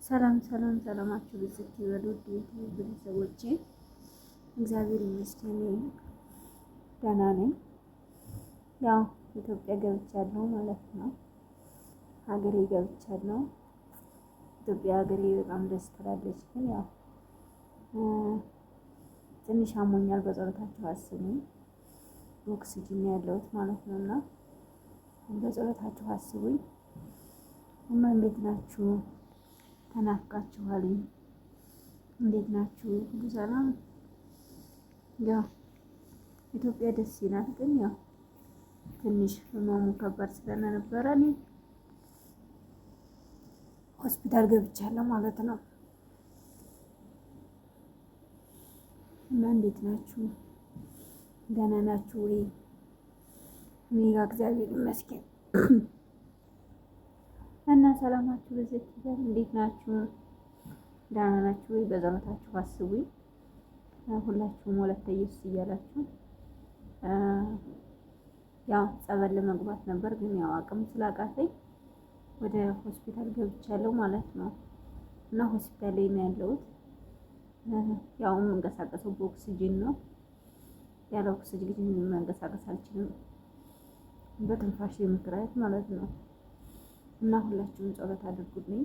ሰላም ሰላም ሰላማችሁ ብዝት ይበሉ ቤተሰቦቼ፣ እግዚአብሔር ይመስገን ደህና ነኝ። ያው ኢትዮጵያ ገብቻለሁ ማለት ነው። ሀገሬ ገብቻለሁ። ኢትዮጵያ ሀገሬ በጣም ደስ ትላለች። ግን ያው ትንሽ አሞኛል። በጸሎታችሁ አስቡኝ። ኦክስጅን ያለሁት ማለት ነው እና በጸሎታችሁ አስቡኝ እና እንዴት ናችሁ? ተናፍቃችኋል። እንዴት ናችሁ? ሁሉ ሰላም? ያው ኢትዮጵያ ደስ ይላል፣ ግን ያው ትንሽ ህመሙ ከባድ ስለነበረ እኔ ሆስፒታል ገብቻለሁ ማለት ነው። እና እንዴት ናችሁ? ደህና ናችሁ ወይ? እኔ ጋ እግዚአብሔር ይመስገን። እና ሰላማችሁ ብዝት ይበል። እንዴት ናችሁ? ደህና ናችሁ ወይ? በጸሎታችሁ አስቡኝ። ሁላችሁም ወለተ ኢየሱስ እያላችሁ ያው ጸበል ለመግባት ነበር፣ ግን ያው አቅም ስላቃተኝ ወደ ሆስፒታል ገብቻለሁ ማለት ነው። እና ሆስፒታል ላይ ነው ያለሁት። ያው የምንቀሳቀሰው በኦክስጅን ነው። ያለ ኦክስጅን መንቀሳቀስ አልችልም፣ በትንፋሽ ምክንያት ማለት ነው። እና ሁላችሁም ጸሎት አድርጉልኝ።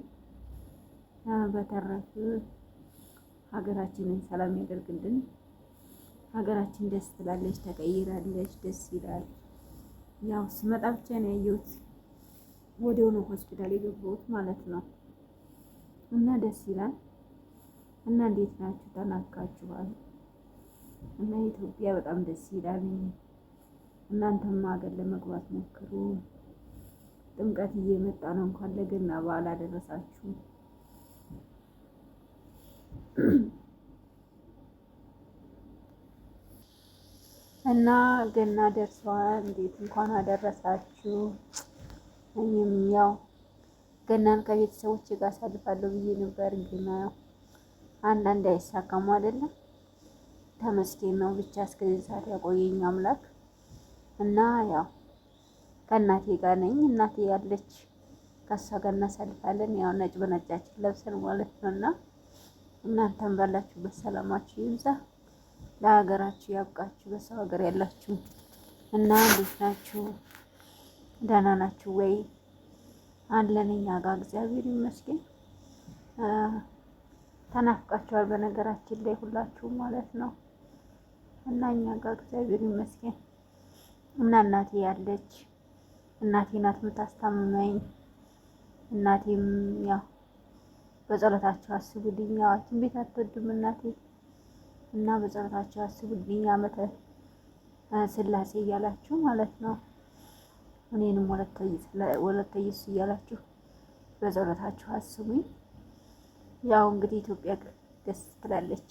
በተረፈ ሀገራችንን ሰላም ያደርግልን። ሀገራችን ደስ ትላለች፣ ተቀይራለች፣ ደስ ይላል። ያው ስመጣ ብቻ ነው ያየሁት፣ ወዲያው ነው ሆስፒታል የገባሁት ማለት ነው። እና ደስ ይላል። እና እንዴት ናችሁ? ተናፍቃችኋል። እና ኢትዮጵያ በጣም ደስ ይላል። እናንተም ሀገር ለመግባት ሞክሩ። ጥምቀት እየመጣ ነው። እንኳን ለገና በዓል አደረሳችሁ። እና ገና ደርሷል። እንዴት እንኳን አደረሳችሁ። እኔም ያው ገናን ከቤተሰቦቼ ጋር አሳልፋለሁ ብዬ ነበር፣ ግን አንዳንድ አይሳካም አይደለም። ተመስገን ነው ብቻ እስከዚህ ሰዓት ያቆየኝ አምላክ እና ያው ከእናቴ ጋር ነኝ። እናቴ ያለች ከእሷ ጋር እናሳልፋለን። ያው ነጭ በነጫችን ለብሰን ማለት ነው። እና እናንተም ባላችሁበት ሰላማችሁ ይብዛ፣ ለሀገራችሁ ያብቃችሁ። በሰው ሀገር ያላችሁ እና እንዴት ናችሁ? ደህና ናችሁ ወይ? አለን እኛ ጋር እግዚአብሔር ይመስገን። ተናፍቃችኋል በነገራችን ላይ ሁላችሁም ማለት ነው። እና እኛ ጋር እግዚአብሔር ይመስገን እና እናቴ ያለች እናቴ ናት የምታስታምመኝ። እናቴም ያው በጸሎታቸው አስቡልኝ። ያው ሐኪም ቤት አትወድም እናቴ እና በጸሎታቸው አስቡልኝ ዓመተ ስላሴ እያላችሁ ማለት ነው። እኔንም ወለተ ኢየሱስ እያላችሁ በጸሎታችሁ አስቡኝ። ያው እንግዲህ ኢትዮጵያ ደስ ትላለች።